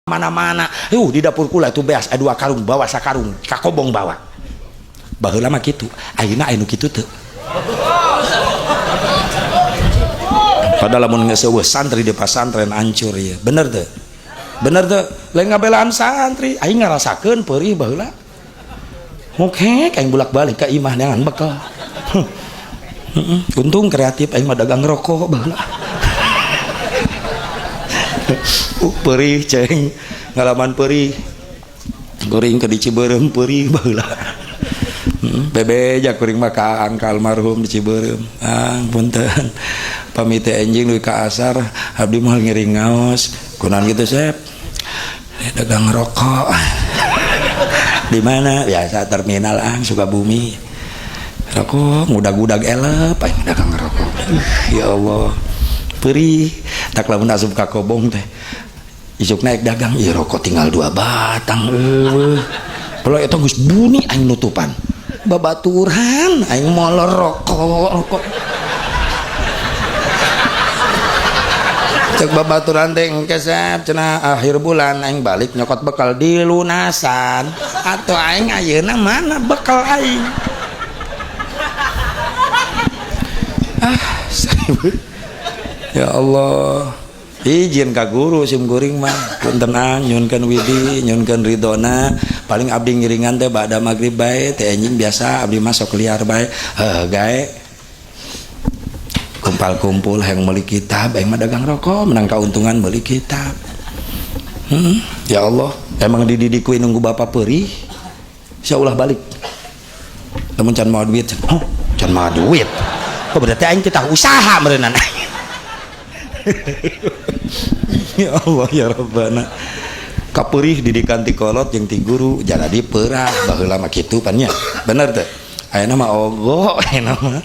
Mana-mana di dapur kula itu beas 2 karung bawa sakarung ka kobong bawa. Baheula mah kitu, ayeuna aya nu kitu teu. Padahal lamun geus eueuh santri di pasantren hancur ieu. Bener teu? Bener teu? Lain ngabelaan santri, aing ngarasakeun peurih baheula. Oke, aing bolak-balik ka imah neangan bekal. Untung kreatif aing mah dagang rokok baheula. Perih ceng, ngalaman perih. Kuring ke di Cibeureum perih baheula. Bebeja kuring mah ka angka almarhum di Cibeureum. Ah, punten. Pamit teh enjing dugi ka asar, abdi moal ngiring ngaos. Kunaon kitu Sep? Dagang rokok. Di mana? Biasa terminal ang Sukabumi. Rokok ngudag-udag elep aing dagang rokok. Ya Allah. Perih tak lamun asup ka kobong teh isuk naik dagang ieu rokok tinggal 2 batang eueuh. Pola eta geus buni aing nutupan. Babaturan aing molor rokok rokok. Cek babaturan teh engke Sep cenah akhir bulan aing balik nyokot bekal di lunasan. Atuh aing ayeuna mana bekal aing? Ah, ya Allah, izin ka guru sim kuring mah punten ang nyunkeun widi nyunkeun ridona paling abdi ngiringan teh ba'da magrib bae teh anjing biasa abdi mah sok liar bae heuh gae kumpal-kumpul hayang meuli kitab aing mah dagang rokok menang kauntungan meuli kitab. Ya Allah, emang dididik ku nunggu bapak perih sia ulah balik lamun can mau duit, oh can mau duit oh berarti aing kita usaha meureunana. Ya Allah ya Rabbana, kaperih didikan ti kolot jeung ti guru jadi perah baheula mah kitu pan nya bener teh. Ayeuna mah ogo ayeuna mah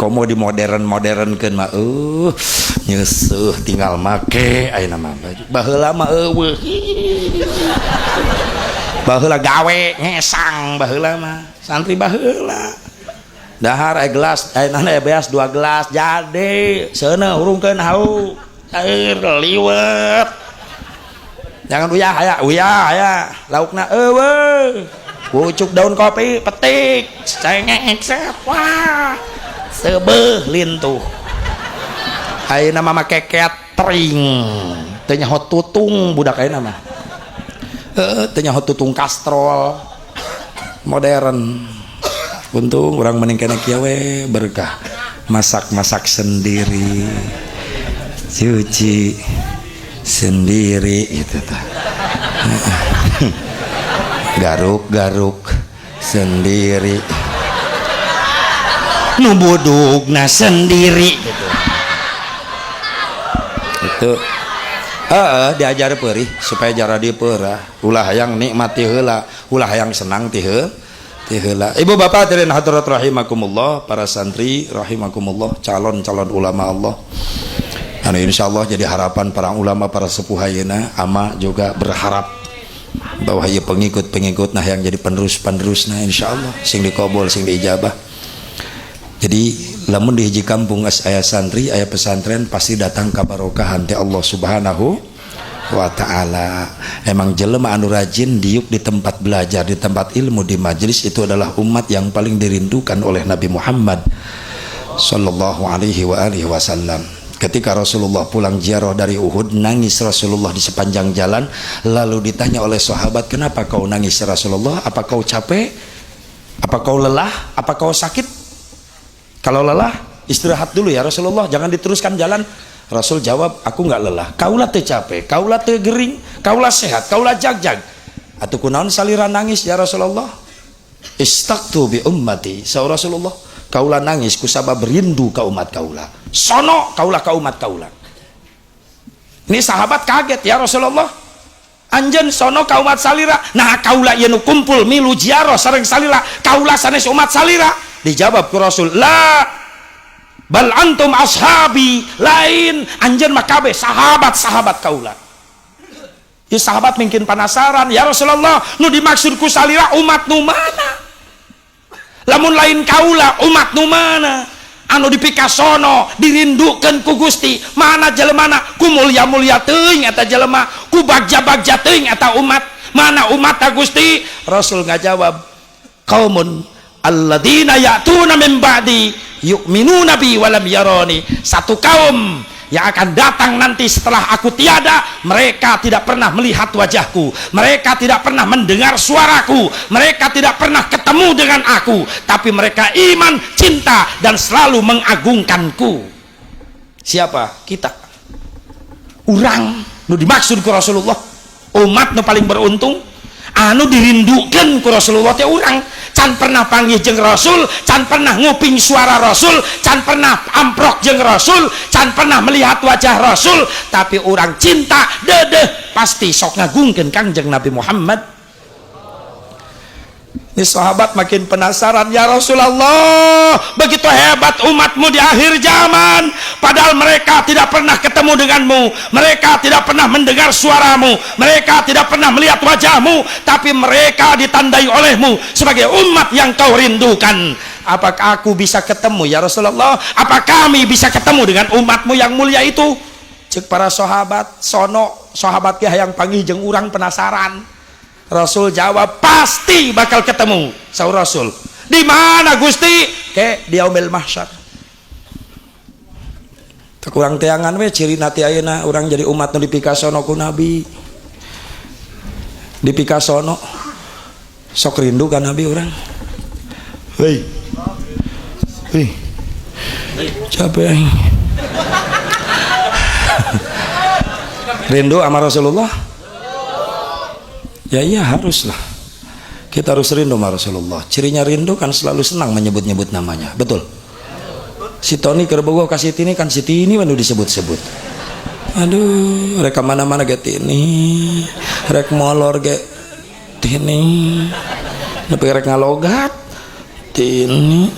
komo di modern-modernkeun mah nyeuseuh tinggal make ayeuna mah baju baheula mah eueuh baheula gawe ngesang baheula mah santri baheula dahar aya gelas ayeuna aya beas 2 gelas jadi seuneu hurungkeun hau cair liwet jangan uyah aya uyah aya laukna eueuh pucuk daun kopi petik cengek sep wah seubeuh lintuh ayeuna mah make catering teu nyaho tutung budak ayeuna mah heueuh teu nyaho tutung kastrol modern. Untung orang mending kena kieu we berkah masak-masak sendiri cuci sendiri gitu tah garuk-garuk sendiri nu budugna sendiri gitu itu diajar perih supaya jaradi perah ulah hayang nikmati heula ulah hayang senang ti heula. Ibu bapak hadirin hadirat rahimakumullah, para santri rahimakumullah, calon-calon ulama Allah. Anu insyaallah jadi harapan para ulama, para sepuh ayeuna, ama juga berharap bahwa ieu pengikut-pengikut nah yang jadi penerus-penerusna insyaallah sing dikabul sing diijabah. Jadi lamun di hiji kampung geus aya santri, aya pesantren pasti datang kabarokahan ti Allah Subhanahu wa ta'ala. Emang jelema anu rajin diuk di tempat belajar, di tempat ilmu, di majelis itu adalah umat yang paling dirindukan oleh Nabi Muhammad sallallahu alaihi wa alihi wasallam. Ketika Rasulullah pulang ziarah dari Uhud, nangis Rasulullah di sepanjang jalan. Lalu ditanya oleh sahabat, kenapa kau nangis Rasulullah? Apa kau capek? Apa kau lelah? Apa kau sakit? Kalau lelah, istirahat dulu ya Rasulullah, jangan diteruskan jalan. Rasul jawab, aku nggak lelah, kaulah teu capek, kaulah teu gering, kaulah sehat, kaulah jag-jag. Atuh kunaon salira nangis ya Rasulullah? Istaqtu bi ummati, sa Rasulullah, kaulah nangis kusabab rindu ka umat kaula. Sono kaulah ka umat kaula. Ini sahabat kaget, ya Rasulullah, anjeun sono ka umat salira, nah kaula ieu nu kumpul milu ziarah sareng salira, kaula sanes umat salira. Dijawab ku Rasul, la bal antum ashabi, lain anjeun mah kabeh sahabat-sahabat kaula. Ya sahabat mungkin penasaran, ya Rasulullah, nu dimaksud ku salira umat nu mana? Lamun lain kaula umat nu mana? Anu dipikasono dirindukeun ku Gusti, mana jelemana ku mulia-mulia teuing eta jelema, ku bagja-bagja teuing eta umat. Mana umat ta Gusti? Rasul ngajawab, qaumun alladzina ya'tuna min ba'di yu'minuna bi wa lam yarani. Satu kaum yang akan datang nanti setelah aku tiada, mereka tidak pernah melihat wajahku, mereka tidak pernah mendengar suaraku, mereka tidak pernah ketemu dengan aku, tapi mereka iman, cinta, dan selalu mengagungkanku. Siapa? Kita. Urang nu dimaksud ku Rasulullah, umat nu paling beruntung, anu dirindukan ku Rasulullah teh urang. Can pernah panggih jeung Rasul, can pernah nguping suara Rasul, can pernah amprok jeung Rasul, can pernah melihat wajah Rasul, tapi urang cinta dedeh pasti sok ngagungkeun Kangjeng Nabi Muhammad. Ini sahabat makin penasaran, ya Rasulullah, begitu hebat umatmu di akhir zaman, padahal mereka tidak pernah ketemu denganmu, mereka tidak pernah mendengar suaramu, mereka tidak pernah melihat wajahmu, tapi mereka ditandai olehmu sebagai umat yang kau rindukan. Apakah aku bisa ketemu ya Rasulullah? Apa kami bisa ketemu dengan umatmu yang mulia itu? Cek para sahabat, sono sahabat yang panggih jeung urang penasaran. Rasul jawab, pasti bakal ketemu. Saur Rasul, di mana Gusti? Ke di yaumil mahsyar. Kurang teangan we ciri nati ayeuna urang jadi umat nu dipikasono ku Nabi. Dipikasono sok rindu ka Nabi urang. Hei. Hei. Capek. Rindu sama Rasulullah? Ya iya, haruslah. Kita harus rindu sama Rasulullah. Cirinya rindu kan selalu senang menyebut-nyebut namanya. Betul? Si Tony kerbogo kasih tini kan si Tini manu disebut-sebut. Aduh, rek mana-mana ge tini, rek molor ge tini, nepi rek ngalogat tini.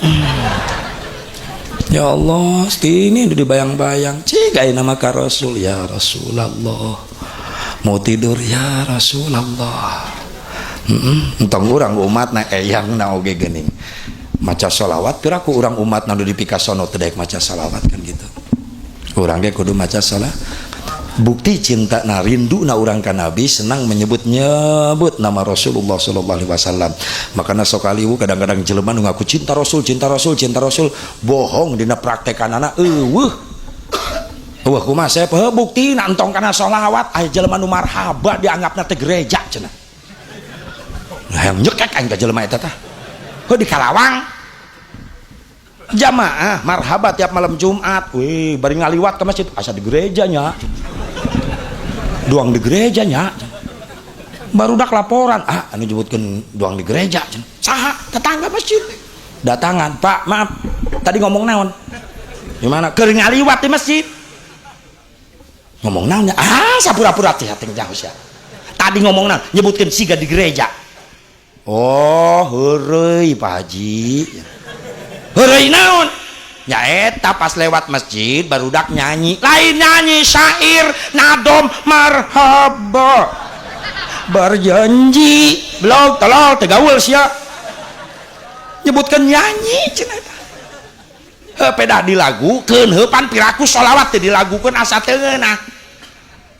Ya Allah, tini udah dibayang-bayang. Cik aya nama ka Rasul, ya Rasulullah. Mau tidur ya Rasulullah. Entong urang umat na eyang na oge geuning. Maca sholawat piraku urang umat na dipikasono teu daek maca sholawat kan gitu. Urang ge kudu maca sholawat. Bukti cinta na rindu na urang ka Nabi senang menyebut-nyebut nama Rasulullah sallallahu alaihi wasallam. Makana sok kaliwu kadang-kadang jelema nu ngaku cinta Rasul, cinta Rasul, cinta Rasul, bohong dina praktekanana eueuh. Wah kumaha saya bukti entong kana sholawat aya jelema nu marhaba dianggapna teh gereja cenah. Hayang nyekek aing ka jelema eta tah. Heuh di Karawang jamaah marhaba tiap malam Jumat, wih bari ngaliwat ke masjid asa di gereja nya. Duang di gereja nya. Barudak laporan, ah anu nyebutkeun duang di gereja cenah. Saha? Tetangga masjid. Datangan, "Pak, maaf. Tadi ngomong naon?" Gimana? Keur ngaliwat di masjid. Ngomong naon? Ah, sapura-pura teh teh jauh sia. Tadi ngomong naon? Nyebutkeun siga di gereja. Oh, heureuy Pak Haji. Heureuy naon? Ya eta pas lewat masjid barudak nyanyi. Lain nyanyi syair, nadom marhaba. Berjanji, belum tolol teu gaul sia. Nyebutkeun nyanyi cenah eta. Heuh pedah dilagukeun, heuh pan piraku sholawat teh dilagukeun asa teu ngeunah.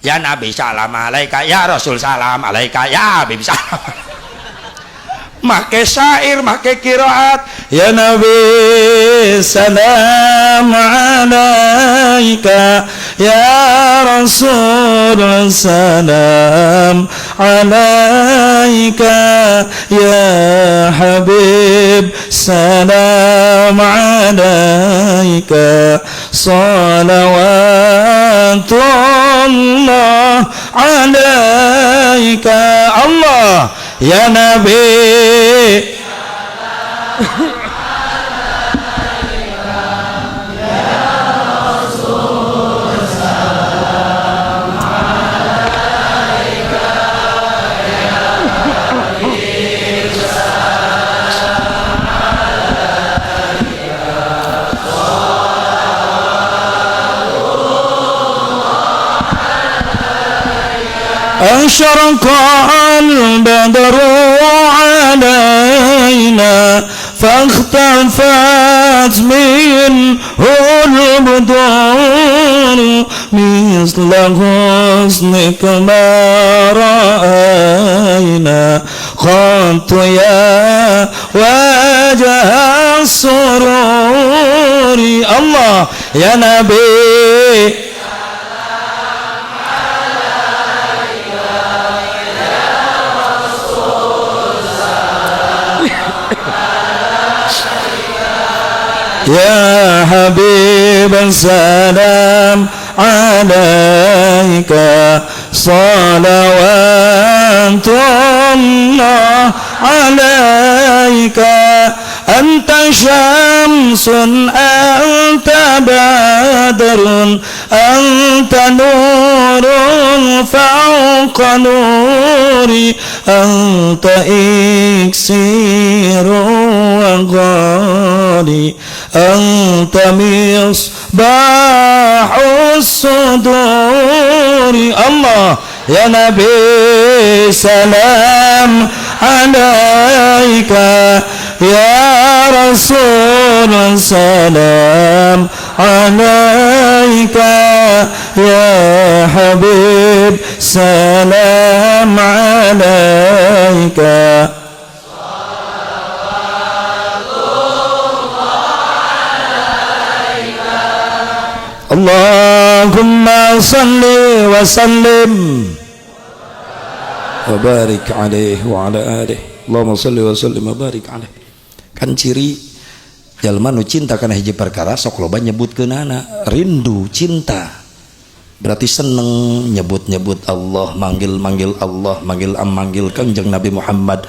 Ya Nabi salam alaika, ya Rasul salam alaika, ya Habib salam. Make syair, make qiraat, ya Nabi salam alaika, ya Rasul salam alaika, ya Habib salam alaika, salawatullah alaika. Allah ya Nabi أشرق البدر علينا فاختفت منه البدور مثل حسنك ما رأينا قط يا وجه السرور. الله يا نبي يا حبيب السلام عليك صلوات الله عليك أنت شمس أنت بدر أنت نور فوق نوري أنت إكسير وغالي أنت مصباح الصدور. الله يا نبي سلام عليك يا رسول سلام عليك يا حبيب سلام عليك. اللهم صل وسلم وبارك عليه وعلى آله. اللهم صل وسلم وبارك عليه. Kan ciri jalma nu cinta kana hiji perkara sok loba nyebutkeunana, rindu cinta berarti seneng nyebut-nyebut Allah, manggil-manggil Allah, manggil-manggil Kangjeng Nabi Muhammad.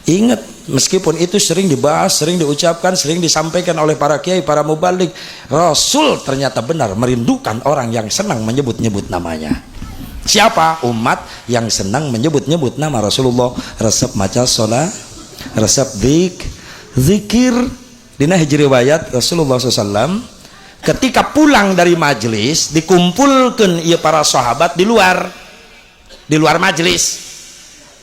Ingat, meskipun itu sering dibahas, sering diucapkan, sering disampaikan oleh para kiai, para mubalig, Rasul ternyata benar merindukan orang yang senang menyebut-nyebut namanya. Siapa? Umat yang senang menyebut-nyebut nama Rasulullah. Resep maca sholat, resep zikir. Dina hiji riwayat Rasulullah SAW ketika pulang dari majelis dikumpulkan ia para sahabat di luar majelis.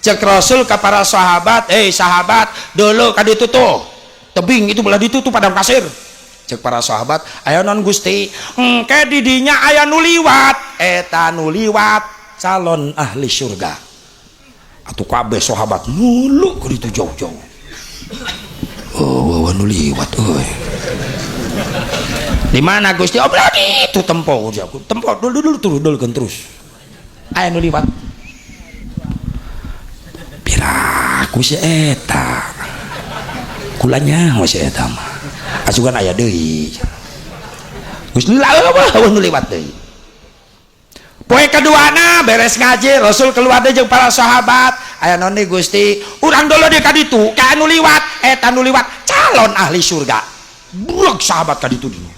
Cek Rasul ke para sahabat, sahabat, dulu kan ditutup tebing itu belah ditutup padang pasir. Cek para sahabat, ayo non Gusti, engke didinya aya nu liwat, eta nu liwat calon ahli surga. Atuh kabeh sahabat nulu ke ditu jauh-jauh. Oh, wawa nu liwat euy. Di mana Gusti? Oh, belah ditu tempo, tempo dulu dulu terus dulu terus. Aya nu liwat. Piraku si eta. Kula nyaho si eta mah. Asugan aya deui. Geus lila eueuh nu liwat deui. Poe keduana beres ngaji Rasul keluar deui jeung para sahabat. Aya naon deui Gusti? Urang dulu deui ka ditu, ka anu liwat, eta nu liwat calon ahli surga. Brek sahabat ka ditu deui.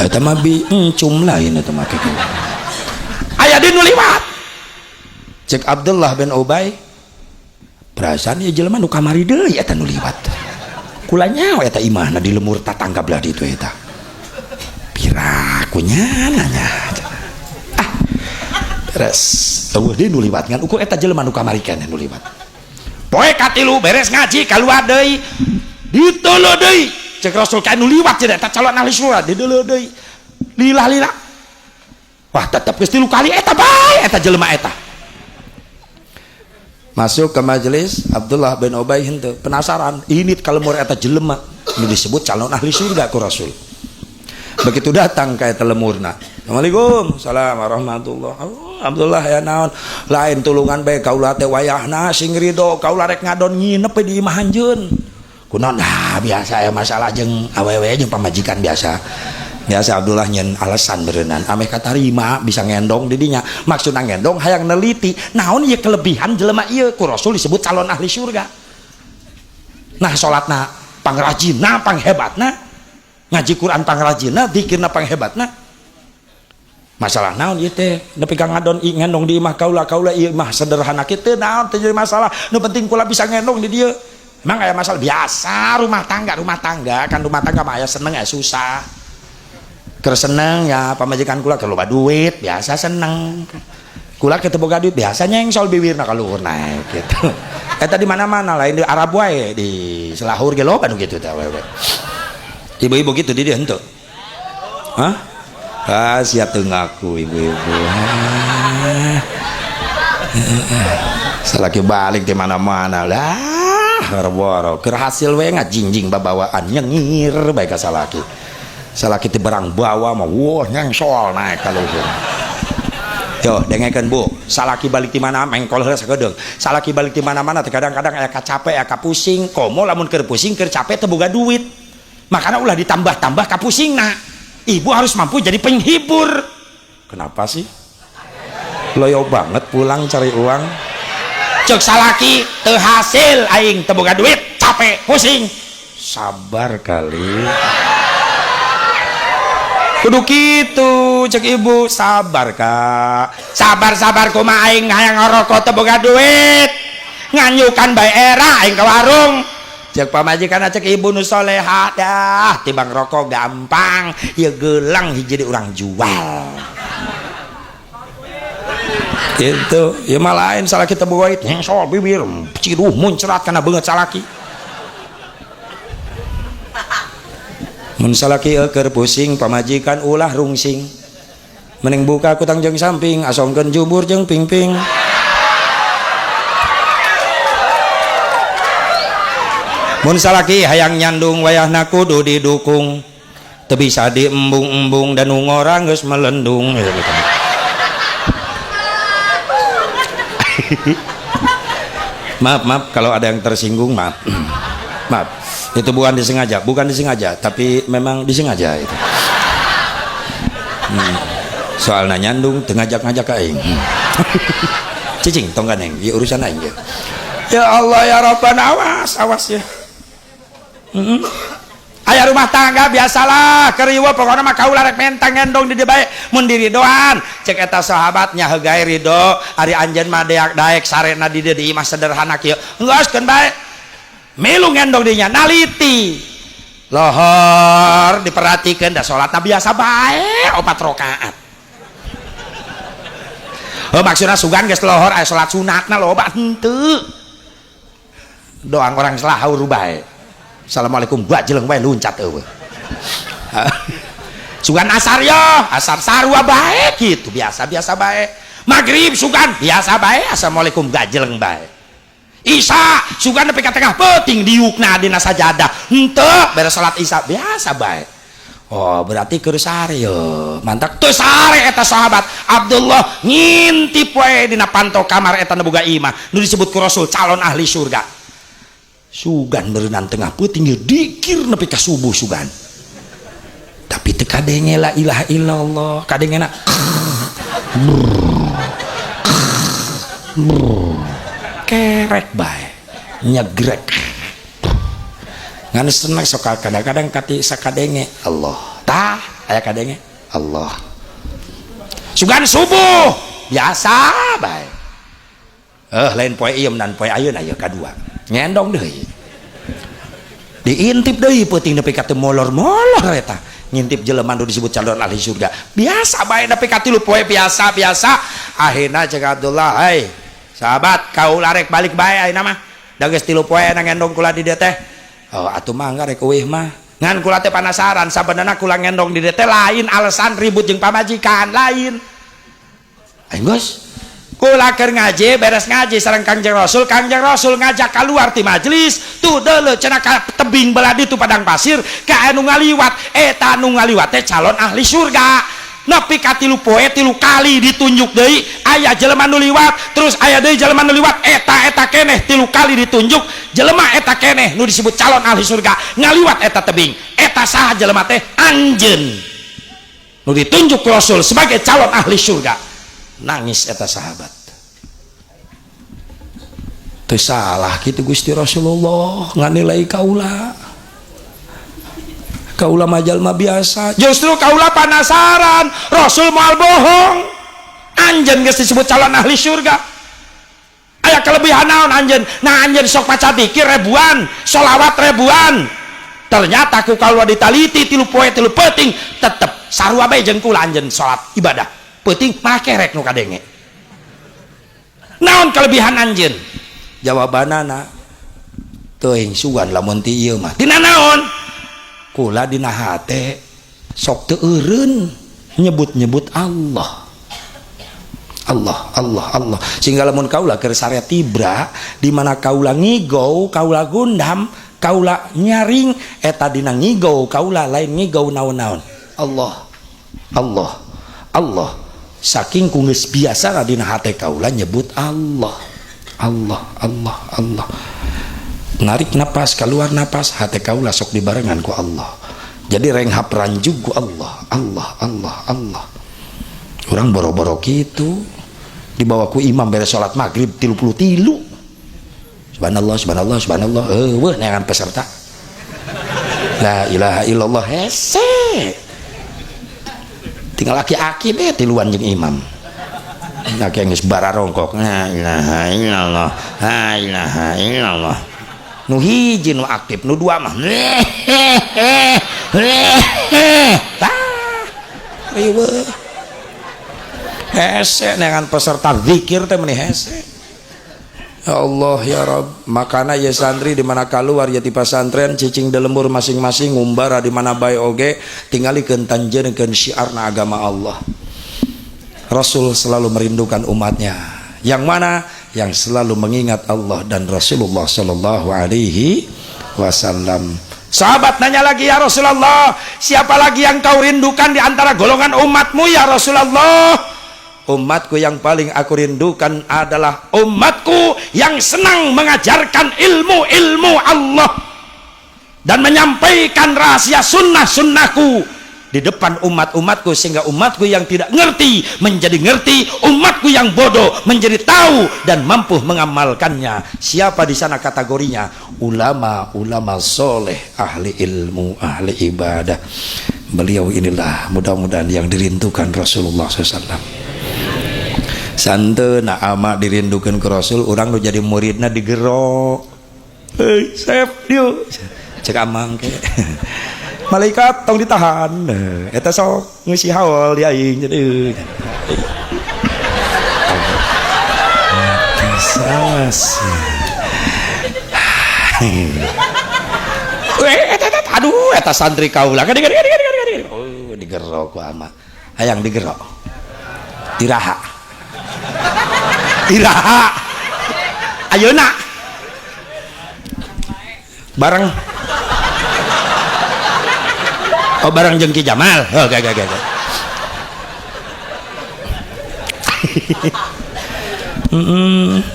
Eta mah bi encum lain eta mah kitu. Aya deui nu liwat. Cek Abdullah bin Ubay, perasaan ieu jelema nu kamari deui eta nu liwat. Kula nyaho eta imahna di lemur tatangga belah ditu eta. Piraku nya nanya. Ah. Beres. Eueuh deui nu liwat ngan ukur eta jelema nu kamari keneh nu liwat. Poe katilu beres ngaji kaluar deui. Diteuleuh deui. Cek Rasul ka nu liwat cenah eta calon ahli surga dideuleuh deui. Lila-lila. Wah, tetep geus 3 kali eta bae eta jelema eta. Masuk ke majelis Abdullah bin Ubay henteu penasaran ini kalau lemur eta jelema nu disebut calon ahli surga ku Rasul. Begitu datang ka eta lemurna. Assalamualaikum, salam warahmatullah. Oh, Abdullah ya naon lain tulungan bae kaula teh wayahna sing ridho kaula rek ngadon nginep di imah anjeun. Kunaon? Nah, biasa ya masalah jeung awewe jeung pamajikan biasa. Biasa Abdullah nyen alasan berenang ameh katarima bisa ngendong didinya. Maksudna ngendong hayang neliti naon ieu kelebihan jelema ieu ku Rasul disebut calon ahli surga. Nah salatna pangrajinna panghebatna, ngaji Quran pangrajinna, zikirna panghebatna. Masalah naon ieu teh nepi ka ngadon ngendong di imah kaula, kaula ieu imah sederhana kitu naon teh jadi masalah. Nu penting kula bisa ngendong di dieu. Emang aya masalah biasa rumah tangga kan rumah tangga mah aya seneng aya susah. Keur seneng ya pamajikan kula keur loba duit biasa seneng. Kula teu boga duit biasa nyengsol bibirna ka luhur naik gitu. Eta di mana-mana lain di Arab wae, di Selahur ge loba nu kitu teh awewe. Ibu-ibu gitu di dieu henteu? Hah? Ah, siap teu ngaku ibu-ibu. Salaki balik di mana-mana lah, boro-boro keur hasil we ngajingjing babawaan nyengir bae ka salaki. Salaki teh barang bawa mah wah nyengsol naik ka luhur. Yo, dengekeun Bu, salaki balik di mana mengkol heula sakedeung. Salaki balik di mana-mana teh kadang-kadang aya kacape, aya kapusing. Komo lamun keur pusing, keur capek teu boga duit. Makana ulah ditambah-tambah kapusingna. Ibu harus mampu jadi penghibur. Kenapa sih? Loyo banget pulang cari uang. Cek salaki teu hasil aing teu boga duit, capek, pusing. Sabar kali. Kudu kitu cek ibu, sabar kak. Sabar-sabar kumaha aing hayang ngarokok teu boga duit. Nganyukan bae era aing ke warung. Cek pamajikan cek ibu nu soleha dah timbang rokok gampang, ieu gelang hiji di urang jual. Gitu, ya mah lain salaki teu boga duit, nyengsol bibir, ciduh muncrat kana beungeut salaki. Mun salaki keur pusing pamajikan ulah rungsing. Mending buka kutang jeung samping, asongkeun jubur jeung pingping. Mun salaki hayang nyandung wayahna kudu didukung. Teu bisa diembung-embung dan nu ngora geus melendung. Maaf, maaf kalau ada yang tersinggung, maaf. Maaf. Itu bukan disengaja, tapi memang disengaja itu. Soalna nyandung teu ngajak-ngajak ka aing. Cicing tong ganeng, ieu urusan aing ya. Ya Allah ya Rabbana, awas, awas ya. Aya rumah tangga biasalah keriwa pokokna mah kaula rek mentang ngendong di dieu bae mun diridoan. Cek eta sahabatnya heugai ridho, ari anjeun mah deak daek sarena di dieu di imah sederhana kieu. Geus keun bae. Milu ngendong dinya naliti. Lohor diperhatikeun da salatna biasa bae 4 rakaat. Heuh maksudna sugan geus lohor aya salat sunatna loba henteu. Doang orang selahur bae. Assalamualaikum gua jeleng bae luncat eueuh. Sugan asar yo, asar sarua bae kitu biasa-biasa bae. Maghrib sugan biasa bae, assalamualaikum gajeleng bae. Isya sugan nepi ka tengah peuting diukna dina sajadah. Henteu beres salat isya biasa bae. Oh, berarti keur sare yo. Mantak teu sare eta sahabat Abdullah ngintip wae dina panto kamar eta nu boga imah nu disebut ku Rasul calon ahli surga. Sugan berenang tengah peuting dikir nepi ka subuh sugan. Tapi teu kadenge la ilaha illallah, kadengena kerek bae, nyegrek. Ngan seneng sok kadang-kadang kati sakadenge Allah. Tah aya kadenge Allah. Sugan subuh biasa bae. Lain poe ieu dan poe ayeuna ieu kadua. Ngendong deui. Diintip deui peuting nepi ka teu molor-molor eta. Ngintip jelema nu disebut calon ahli surga. Biasa bae nepi ka 3 poe biasa-biasa. Akhirna cek Abdullah, "Hei, sahabat, kaula rek balik bae ayeuna mah. Da geus 3 poe ngendong kula di dieu teh." Oh, atuh mah rek eueuh mah. Ngan kula teh panasaran sabenerna kula ngendong di dieu teh lain alasan ribut jeung pamajikan, lain. Aing geus kula keur ngaji, beres ngaji sareng Kangjeng Rasul, Kangjeng Rasul ngajak keluar ti majelis, tuh deuleu cenah ka tebing belah ditu padang pasir, ka anu ngaliwat, eta anu ngaliwat teh calon ahli surga. Nepi ka 3 poe 3 kali ditunjuk deui, aya jelema nu liwat, terus aya deui jelema nu liwat, eta eta keneh 3 kali ditunjuk, jelema eta keneh nu disebut calon ahli surga, ngaliwat eta tebing, eta saha jelema teh anjeun nu ditunjuk Rasul sebagai calon ahli surga. Nangis eta sahabat. Teu salah kitu Gusti Rasulullah nganilai kaula. Kaula mah jalma biasa. Justru kaula panasaran, Rasul moal bohong. Anjeun geus disebut calon ahli surga. Aya kelebihan naon anjeun? Nah anjeun sok maca dzikir ribuan, sholawat ribuan. Ternyata ku kaula ditaliti 3 poe 3 peuting tetep sarua bae jeung kula anjeun salat ibadah. Peuting mah kerek nu kadenge. Naon kelebihan anjeun? Jawabanana teuing sugan lamun ti ieu mah. Tina naon? Kula dina hate sok teu eureun nyebut-nyebut Allah. Allah, Allah, Allah. Sehingga lamun kaula keur sare tibra di mana kaula ngigau, kaula gundam, kaula nyaring eta dina ngigau kaula lain ngigau naon-naon. Allah, Allah, Allah. Saking ku geus biasa dina hate kaula nyebut Allah, Allah, Allah, Allah. Narik napas, keluar napas, hate kaula sok dibarengan ku Allah. Jadi renghap ranjug ku Allah, Allah, Allah, Allah. Orang boro-boro gitu dibawa ku imam beres salat maghrib 33. Subhanallah, subhanallah, subhanallah. Eueuh neangan peserta. La ilaha illallah hese. Tinggal aki-aki deh tiluan jeung imam. Aki geus bararongkok. La ilaha illallah, la ilaha illallah. Nu hiji nu aktif, nu dua mah. Tah, riweuh. Hese neangan peserta zikir teh meni hese. Ya Allah ya Rabb, makana ya santri di mana keluar ya ti pasantren cicing di lembur masing-masing ngumbara di mana bae oge tingalikeun tanjeuneun syiarna agama Allah. Rasul selalu merindukan umatnya. Yang mana? Yang selalu mengingat Allah dan Rasulullah sallallahu alaihi wasallam. Sahabat nanya lagi, ya Rasulullah, siapa lagi yang kau rindukan di antara golongan umatmu ya Rasulullah? Umatku yang paling aku rindukan adalah umatku yang senang mengajarkan ilmu-ilmu Allah dan menyampaikan rahasia sunnah-sunnahku di depan umat-umatku, sehingga umatku yang tidak ngerti menjadi ngerti, umatku yang bodoh menjadi tahu dan mampu mengamalkannya. Siapa di sana kategorinya? Ulama-ulama soleh, ahli ilmu, ahli ibadah. Beliau inilah mudah-mudahan yang dirindukan Rasulullah SAW. Santeuna ama dirindukan ke Rasul, orang nu jadi muridna digerok. Hei, Sep, dieu. Cek amang ke. Malaikat tong ditahan. Eta sok ngeusi haul di aing jadi. Aduh, eta santri kaula. Oh, digerok ku ama. Hayang digerok. Iraha. Iraha. Ayeuna. Bareng. Oh, bareng jeung Ki Jamal. Oh, oke.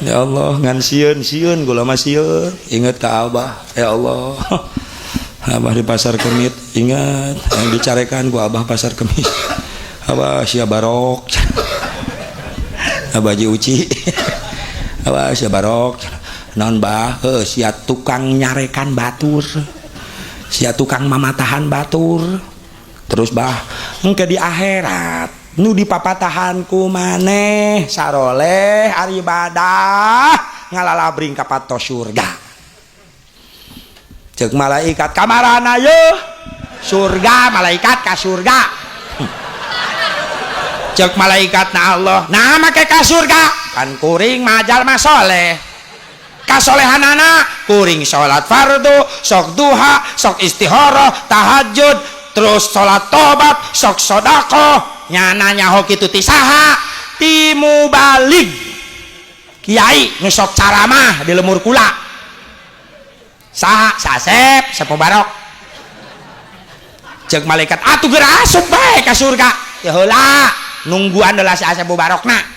Ya Allah, ngan sieun gula mah sieun. Ingat ka Abah, ya Allah. Abah di pasar Kemis, ingat yang dicarekan ku Abah pasar Kemis. Abah sia barok. Abah Ji Uci. Abah sia barok. Naon bah? Heuh, sia tukang nyarekan batur. Sia tukang mamatahan batur. Terus bah, engke di akhirat nu dipapatahan ku maneh saroleh ari ibadah ngalalabring ka pato surga. Ceuk malaikat kamarana yeuh? Surga, malaikat ka surga. Ceuk malaikat na Allah, nah make ka surga kan kuring majal mah soleh. Kasolehanana kuring salat fardu, sok duha, sok istihoroh, tahajud, terus salat tobat, sok sodakoh. Nyana nyaho kitu ti saha? Ti mubalig kiai nu sok caramah di lemur kula. Saha? Sasep, Sep Mubarok. Ceuk malaikat atuh geura asup bae ka surga. Ya heula, nungguan heula si Asep Mubarokna.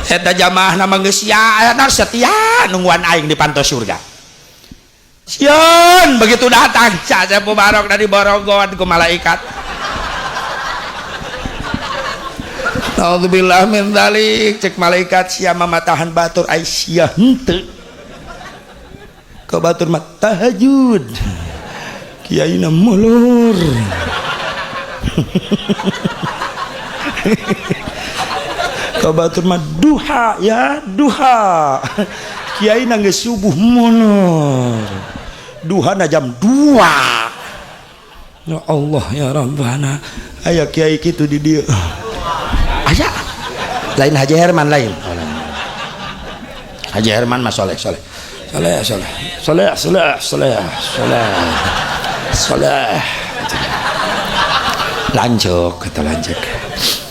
Eta jamaah nama geus sia, eta setia nungguan aing di panto surga. Sieun begitu datang si Asep Mubarok dari Borogon ku malaikat. Naudzubillah min dzalik, cek malaikat sia mamatahan batur ai sia henteu. Ka batur mah tahajud. Kiaina molor. Ka batur mah duha ya duha. Kiaina geus subuh molor. Duha na jam 2. Ya Allah ya Rabbana, aya kiai kitu di dieu. Aya. Lain Haji Herman, lain. Oh, lain. Haji Herman mah soleh, soleh. Soleh, soleh. Soleh, soleh, soleh, soleh. Soleh. Lanjut, kata lanjut.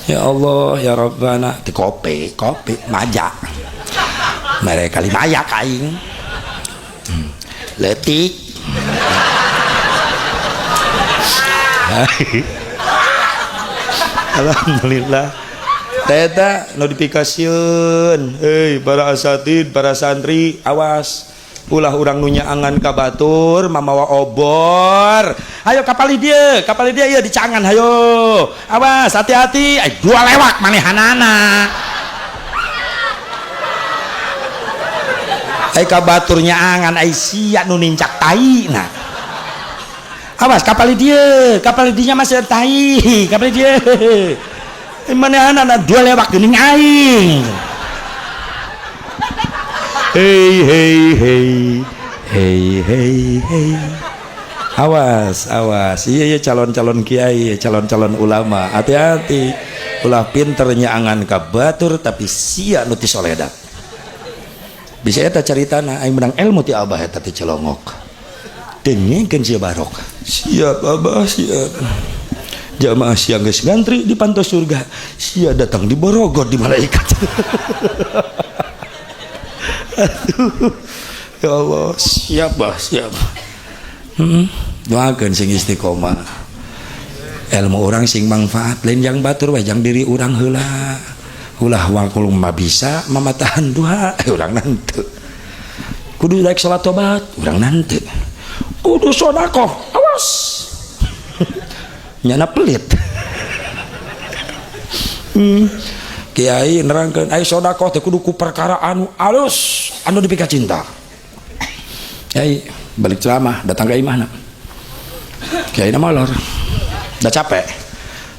Ya Allah, ya Rabbana, di kopi, kopi, maja. Mereka lima ya kaing. Letik. Alhamdulillah. Teta notifikasieun, hei para asatid, para santri, awas. Ulah urang nu nyaangan ka batur mamawa obor. Ayo kapali dia ieu dicangan hayo. Awas, hati-hati. Ay, dua lewak manehanana. Ay ka batur nyaangan ay sia nu nincak tai nah. Awas kapali dia, kapali dinya masih tai, kapali dia. Manehanana dua lewak geuning aing. Hey hey hey hey hey hey. Awas, awas. Iya iya calon-calon kiai, calon-calon ulama, hati-hati. Ulah pinter nyaangan ka batur tapi sia nu tisoledat. Bisa eta caritana aing menang ilmu ti abah eta ti Cilongok. Dengengkeun sia barok. Siap abah, siap. Jamaah siang geus ngantri di pantos surga, sia datang di borogot di malaikat. Aduh, ya Allah, siap bah, siap. Doakeun sing istiqomah. Ilmu orang sing manfaat, lain jang batur we jang diri urang heula. Ulah wangkul mah bisa mamatahan duha, urang nante. Kudu daek salat tobat, urang nante. Kudu sedekah, awas. Nyana pelit. Kiai nerangkeun ai sedekah teh kudu ku perkara anu alus, anu dipika cinta. Kiai balik ceramah datang ke imahna. Kiai na molor. Udah capek.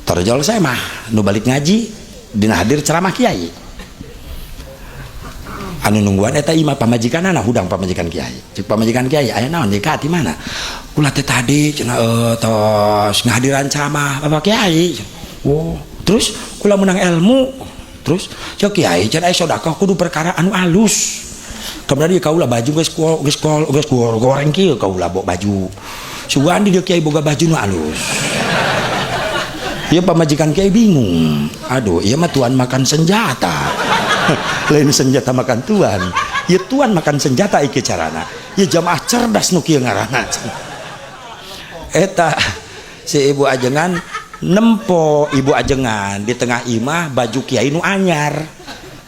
Torjol saya mah nu balik ngaji dina hadir ceramah kiai. Anu nungguan eta imah pamajikanana hudang pamajikan kiai. Cek pamajikan kiai aya naon deui ka ti mana? Kula teh tadi cenah tos ngahadiran ceramah bapak kiai. Oh, terus kula menang ilmu. Terus cek kiai cenah aya sedekah kudu perkara anu alus. Kemudian dia kaula baju geus geus geus goreng kieu kaula bawa baju. Sugan di kiai boga baju nu alus. Ieu pamajikan kiai bingung. Aduh, ieu mah tuan makan senjata. Lain senjata makan tuan. Ieu tuan makan senjata iki carana. Ieu jamaah cerdas nu kieu ngaranna. Eta si ibu ajengan nempo ibu ajengan di tengah imah baju kiai nu anyar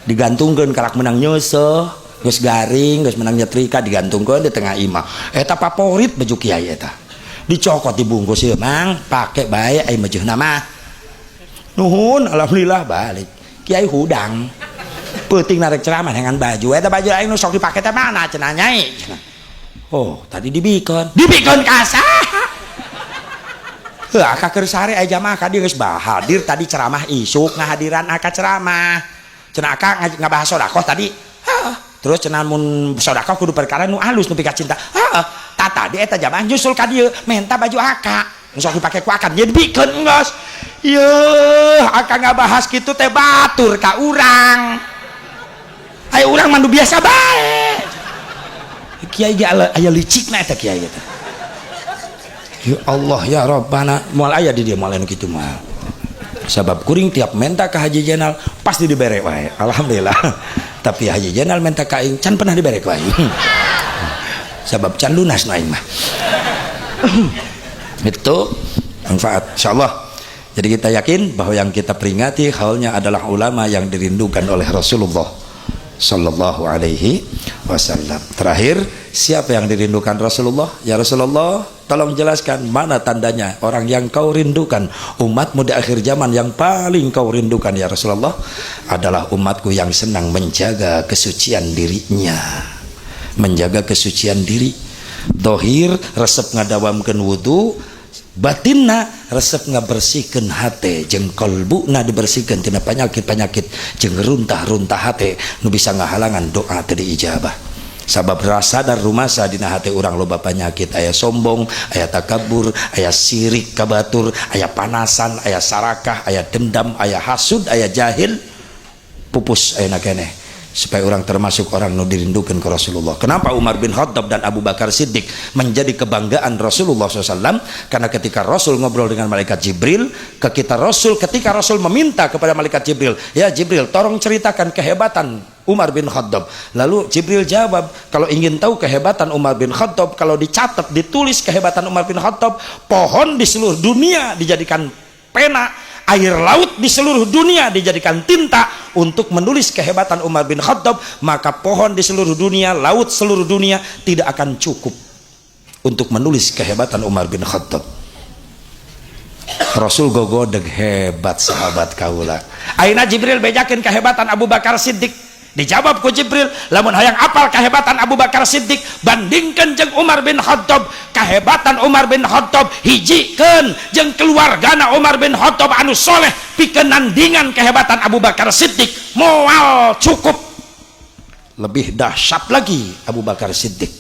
digantungkeun kalak menang nyeuseuh geus garing geus menang nyetrika digantungkeun di tengah imah eta favorit baju kiai eta dicokot dibungkus ieu mang pake bae ai meujeuhna mah nuhun alhamdulillah balik kiai hudang peuting narek ceramah dengan baju eta baju aing nu sok dipake teh mana cenah nyai cenah. Oh tadi dibikeun dibikeun ka saha? Heuh aka keur sare aya jamaah ka dieu geus hadir tadi ceramah isuk ngahadiran aka ceramah cenah aka ngabahas sedekah tadi heuh terus cenah mun sedekah kudu perkara nu alus nu pika cinta heuh tah tadi eta jamaah nyusul ka dieu menta baju aka nu sok dipake ku aka nya dibikeun geus yeuh aka ngabahas kitu teh batur ka urang aya urang mah nu biasa bae kiai ge aya licikna eta kiai eta. Ya Allah ya Rabbana moal aya di dieu moal anu kitu mah. Sabab kuring tiap menta ka Haji Jenal pasti dibere wae. Alhamdulillah. Tapi Haji Jenal menta ka aing can pernah dibere ku aing. Sabab can lunas nu aing mah. Itu manfaat insyaallah. Jadi kita yakin bahwa yang kita peringati haulnya adalah ulama yang dirindukan oleh Rasulullah sallallahu alaihi wasallam. Terakhir, siapa yang dirindukan Rasulullah? Ya Rasulullah, tolong jelaskan mana tandanya orang yang kau rindukan, umatmu di akhir zaman yang paling kau rindukan ya Rasulullah adalah umatku yang senang menjaga kesucian dirinya. Menjaga kesucian diri. Dohir resep ngadawamkeun wudu, batinna resep ngabersihkeun hate jeung kalbuna dibersihkeun tina penyakit-penyakit jeung runtah-runtah hate nu bisa ngahalangan doa teu diijabah. Sabab rasa dan rumasa dina hate urang loba penyakit, aya sombong, aya takabur, aya sirik ka batur, aya panasan, aya sarakah, aya dendam, aya hasud, aya jahil. Pupus ayeuna keneh supaya orang termasuk orang nu dirindukan ke Rasulullah. Kenapa Umar bin Khattab dan Abu Bakar Siddiq menjadi kebanggaan Rasulullah SAW? Karena ketika Rasul ngobrol dengan malaikat Jibril, ke kita Rasul, ketika Rasul meminta kepada malaikat Jibril, "Ya Jibril, tolong ceritakan kehebatan Umar bin Khattab." Lalu Jibril jawab, "Kalau ingin tahu kehebatan Umar bin Khattab, kalau dicatat, ditulis kehebatan Umar bin Khattab, pohon di seluruh dunia dijadikan pena, air laut di seluruh dunia dijadikan tinta untuk menulis kehebatan Umar bin Khattab, maka pohon di seluruh dunia, laut seluruh dunia tidak akan cukup untuk menulis kehebatan Umar bin Khattab." Rasul gogodeg, hebat sahabat kaula. Ayeuna Jibril bejakeun kehebatan Abu Bakar Siddiq. Dijawab ku Jibril, "Lamun hayang apal kehebatan Abu Bakar Siddiq, bandingkan jeung Umar bin Khattab. Kehebatan Umar bin Khattab hijikeun jeung keluargana Umar bin Khattab anu soleh, pikeun nandingan kehebatan Abu Bakar Siddiq moal cukup, lebih dahsyat lagi Abu Bakar Siddiq."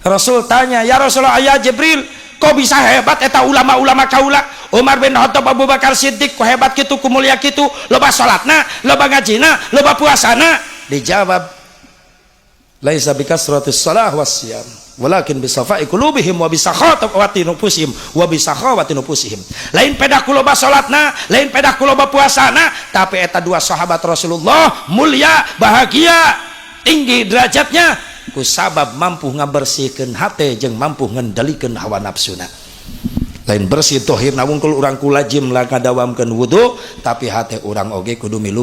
Rasul tanya, "Ya Rasulullah, ya Jibril, kok bisa hebat eta ulama-ulama kaula, Umar bin Khattab, Abu Bakar Siddiq, kok hebat gitu, ku mulia gitu, loba salatna, loba ngajina, loba puasana?" Dijawab, "Laisa bikasratis salah wassiyam, walakin bisafai qulubihim wa bisakhawati nufusihim wa bisakhawati nufusihim." Lain pedah ku loba salatna, lain pedah ku loba puasana, tapi eta dua sahabat Rasulullah mulia, bahagia, tinggi derajatnya ku sabab mampu ngabersihkeun hate jeung mampu ngendalikeun hawa nafsuna. Lain bersih tohirna wungkul, urang ku lazim lah ngadawamkeun wudu, tapi hate urang oge kudu milu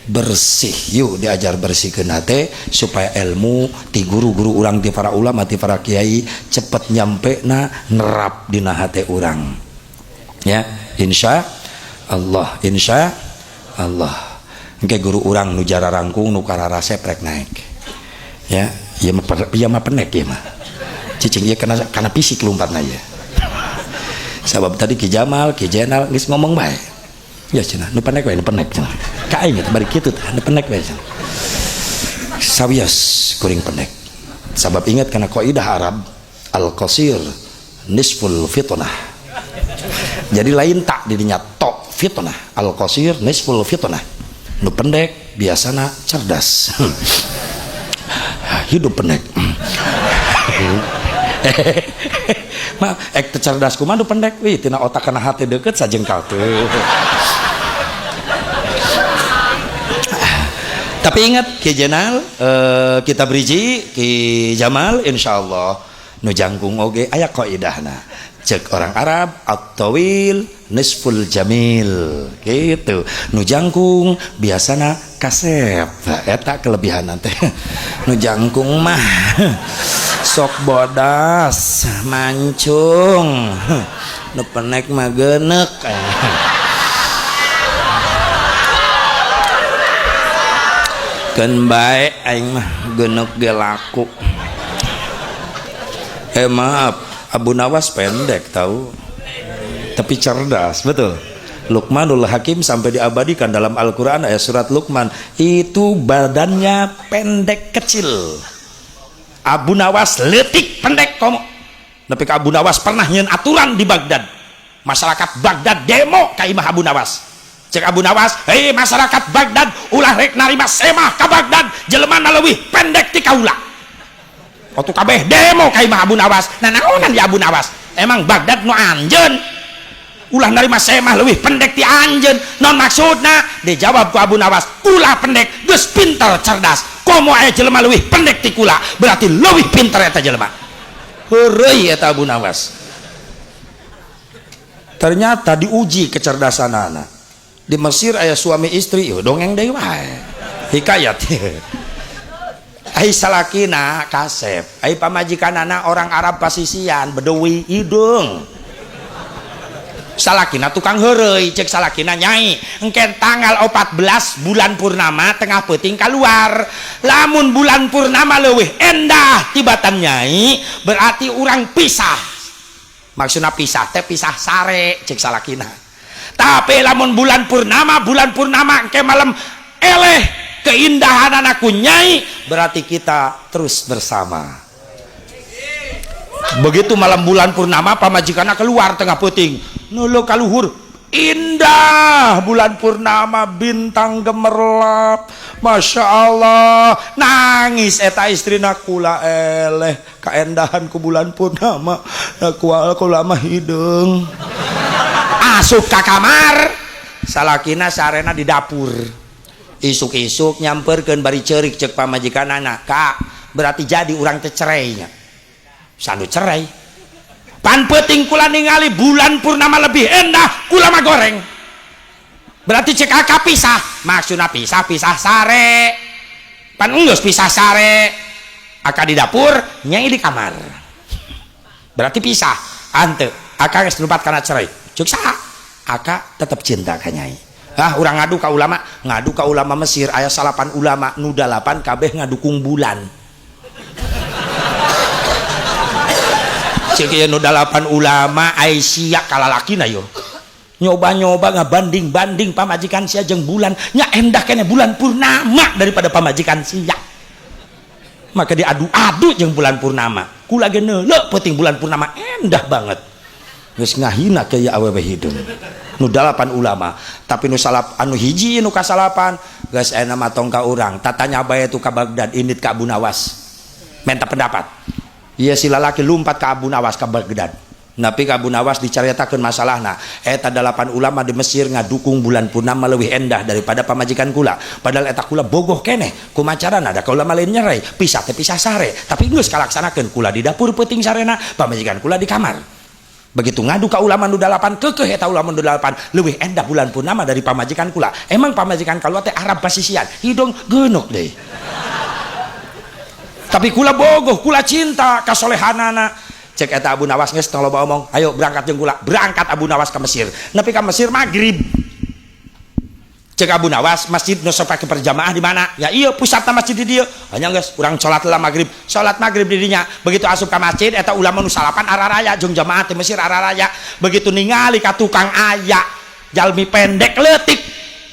bersih. Yuk, diajar bersihkeun hate supaya ilmu ti guru-guru urang, ti para ulama, ti para kiai cepet nyampe na nerap dina hate urang, ya. Insya Allah, insya Allah engke guru urang nu jararangkung, nu kararasep rek naik, ya. Ieu mah, ieu mah penek, ieu mah cicing ieu karena fisik lompatna ya. Sabab tadi Ki Jamal, Ki Jenal geus ngomong bae ya, cenah nu penek we, nu penek cenah ka aing eta bari kitu tah, nu penek we cenah. Sawios kuring penek, sabab ingat karena kaidah Arab, al qasir nisful fitnah. Jadi lain tak didinya tok fitnah, al qasir nisful fitnah. Nu pendek biasana cerdas, hidup pendek mah ek teu cerdas kumaha nu pendek, wih, tina otak kana hati deket sajengkal tuh. Tapi ingat Ki Jenal, kita beriji Ki Jamal, insyaallah nu jangkung oge aya kaidahna. Cek orang Arab, at-tawil nisful jamil gitu, nu jangkung biasana kasep. Nah, eta kelebihan teh nu jangkung mah sok bodas mancung, nu penek mah genek. Keun bae aing mah, genek ge laku. Maaf, Abu Nawas pendek tahu, tapi cerdas betul. Luqmanul Hakim sampai diabadikan dalam Al-Quran ayat surat Luqman itu badannya pendek kecil. Abu Nawas letik pendek komo, tapi Abu Nawas pernah nyeun aturan di Baghdad. Masyarakat Baghdad demo ka imah Abu Nawas. Cek Abu Nawas, "Hei masyarakat Baghdad, ulah rek narima semah ka Baghdad jelema leuwih pendek ti kaula." Waktu kabeh demo ka imah Abu Nawas. Nah, naonan di Abu Nawas, emang Baghdad nu anjeun ulah narima semah leuwih pendek ti anjeun, non maksudna? Dijawab ku Abu Nawas, "Kula pendek geus pinter cerdas, komo aya jelema leuwih pendek ti kula, berarti leuwih pinter eta jelema." Heureuy eta Abu Nawas. Ternyata diuji kecerdasan anak di Mesir, aya suami istri, yeuh dongeng deui wae, hikayat. Ai salakina kasep, ai pamajikanana orang Arab pasisian bedewi hidung. Salakina tukang heureuy. Cek salakina, "Nyai, engke tanggal 14 bulan purnama tengah peuting keluar, lamun bulan purnama leuwih endah tibatan nyai, berarti urang pisah." Maksudna pisah teh pisah sare, cek salakina. "Tapi lamun bulan purnama engke malam eleh keindahan anakku nyai, berarti kita terus bersama." Begitu malam bulan purnama, pamajikanna keluar tengah peuting, nulu kaluhur. Indah bulan purnama, bintang gemerlap, masya Allah. Nangis eta istrina, kula eleh kaendahan ku bulan purnama, kula mah hideung. Asup ka kamar, salakina sarena di dapur. Isuk-isuk nyamperkeun bari ceurik, cek pamajikanana, "Kak, berarti jadi urang teh cerainya." Sanu cerai? Pan peuting kula ningali bulan purnama lebih endah, kula mah goreng. Berarti cek aka pisah. Maksudna pisah, pisah sare. Pan enggeus pisah sare, aka di dapur, nyai di kamar, berarti pisah. Ante aka geus lumpat kana cerai. Cek saha? Aka tetep cinta ka nyai. Ah, urang ngadu ka ulama. Ngadu ka ulama Mesir, aya salapan ulama, nu dalapan kabeh ngadukung bulan. Cek ieu nu dalapan ulama, ai sia kalalakina yo nyoba-nyoba ngabanding-banding pamajikan sia jeung bulan, nya endah kene bulan purnama daripada pamajikan sia. Maka diadu-adu jeung bulan purnama. Kula ge neuleuh peuting bulan purnama endah banget. Geus ngahina ke ieu awewe hideung nu dalapan ulama. Tapi nu salap anu hiji nu kasalapan geus aya mah tong ka urang, tatanya bae tu ka Baghdad, indit ka Abu Nawas minta pendapat. Ieu si lalaki lumpat ka Abu Nawas ka Baghdad. Napi ka Abu Nawas dicaritakeun masalahna, eta dalapan ulama di Mesir ngadukung bulan purnama leuwih endah daripada pamajikan kula, padahal eta kula bogoh keneh. Kumaha carana? Da kaula lain nyerai, pisah teh pisah sare, tapi geus kalaksanakeun, kula di dapur peuting sarena, pamajikan kula di kamar. Begitu ngadu ka ulama nu dalapan, kekeh eta ulama nu dalapan, leuwih endah bulan purnama dari pamajikan kula. Emang pamajikan kula teh Arab pasisian, hidung geunuk deui, tapi kula bogoh, kula cinta kasolehanana. Cek eta Abu Nawas, geus tong loba omong, ayo berangkat jeung kula. Berangkat Abu Nawas ke Mesir. Nepi ka Mesir maghrib. Cek Abu Nawas, masjid nu sok pake berjamaah di mana? Ya iya, pusatna masjid di dieu. Hanya geus urang salat lah maghrib. Salat maghrib di dinya. Begitu asup ka masjid, eta ulama nu salapan araraya jeung jamaah di Mesir araraya. Begitu ningali ka tukang aya jalmi pendek leutik,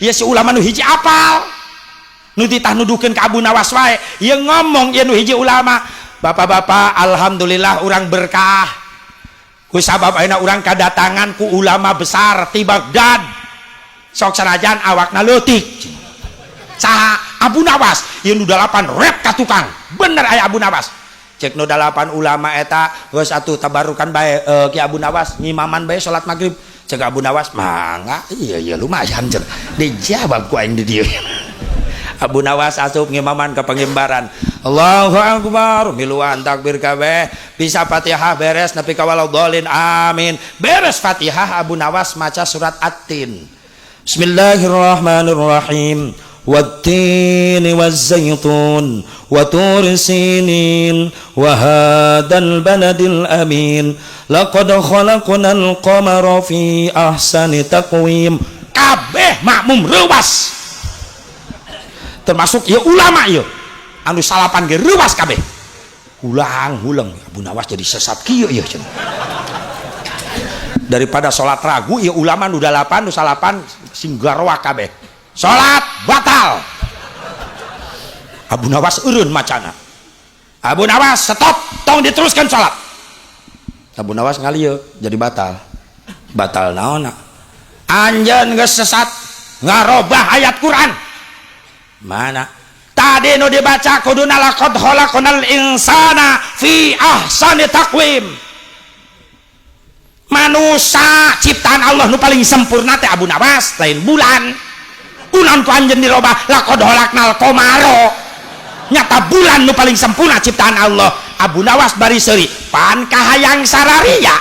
ieu si ulama nu hiji apal nu titah nuduhkeun ka Abu Nawas wae. Ieu ngomong ieu nu hiji ulama, "Bapak-bapak, alhamdulillah urang berkah ku sabab ayeuna urang kadatangan ku ulama besar ti Baghdad, sok sanajan awakna leutik." Saha? Abu Nawas. Ieu nu dalapan rep ka tukang, bener aya Abu Nawas. Cek nu dalapan ulama eta, geus atuh tabarukan bae, Ki Abu Nawas ngimaman bae salat maghrib. Cek Abu Nawas, mangga, iya iya lumayan cenah, dijawab ku aing di dieu. Abu Nawas asup ngimaman ke pengimbaran, Allahu Akbar, miluan takbir kabeh, bisa Fatihah beres nepi ka waladhdallin amin. Beres Fatihah, Abu Nawas maca surat At-Tin. Bismillahirrahmanirrahim, wattini wazzaitun wa turi sinin wa hadzal baladil amin, laqad khalaqnal qamara fi ahsani taqwim. Kabeh makmum reuwas, termasuk ya ulama ya anu salapan ge reuwas kabeh, hulang huleng. Abu Nawas jadi sesat kieu ya cenah. Daripada salat ragu ya ulama nu dalapan nu salapan sing garwa kabeh salat batal. Abu Nawas eureun macana. Abu Nawas stop, tong diteruskan salat. Abu Nawas ngalieu jadi batal. Batal naonna? Anjeun geus sesat ngarobah ayat Quran. Mana tadi nu dibaca kuduna laqad khalaqnal insana fi ahsani taqwim. Manusia ciptaan Allah nu paling sempurna teh Abu Nawas, lain bulan. Kunaon ku anjeun dirobah laqad khalaqnal qamara? Nyata bulan nu paling sempurna ciptaan Allah. Abu Nawas bari seuri, pan kahayang sararia,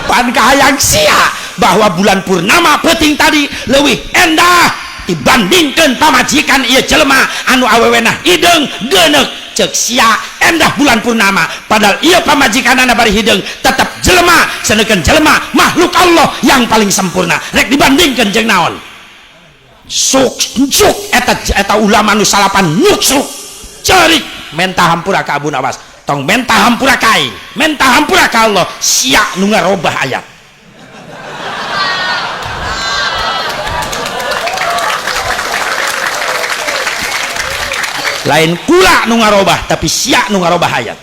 pan kahayang sia bahwa bulan purnama peuting tadi leuwih endah dibandingkan pamajikan ieu jelema anu awewena hideung geuneuk. Cek sia endah bulan purnama, padahal ieu pamajikanana bari hideung tetep jelema, sedengkeun jelema makhluk Allah yang paling sempurna, rek dibandingkeun jeung naon? Suk suk eta eta ulama nu salapan nyuksuk ceurik, menta hampura ka Abu Nawas. Tong menta hampura ka aing, menta hampura ka Allah, sia nu ngarobah ayat. Lain kula nu ngarobah, tapi sia nu ngarobah ayat.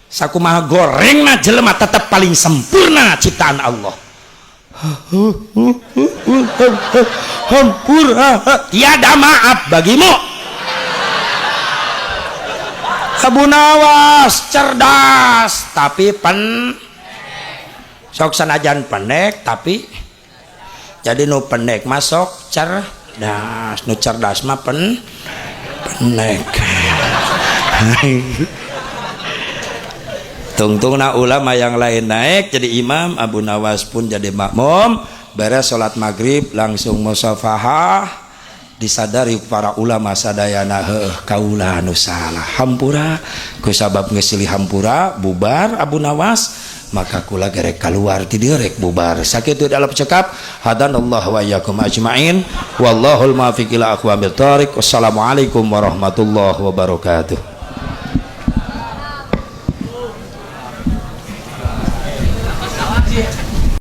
Sakumaha gorengna jelema tetep paling sempurna ciptaan Allah. Hampura, tiada maaf bagimu. Abu Nawas cerdas tapi sok sanajan pendek, tapi jadi nu pendek masuk cerdas, nu cerdas mah pendek. Tungtungna ulama yang lain naik jadi imam, Abu Nawas pun jadi makmum. Beres sholat maghrib langsung musafahah, disadari para ulama sadayana, heuh, kaula nu salah, hampura. Ku sabab geus silih hampura bubar Abu Nawas, maka kula gerek keluar ti dieu rek bubar. Sakitu dalam cekap, hadanallahu wa iyyakum ajmain, wallahul muwaffiq ila aqwamit thariq. Wassalamualaikum warahmatullahi wabarakatuh.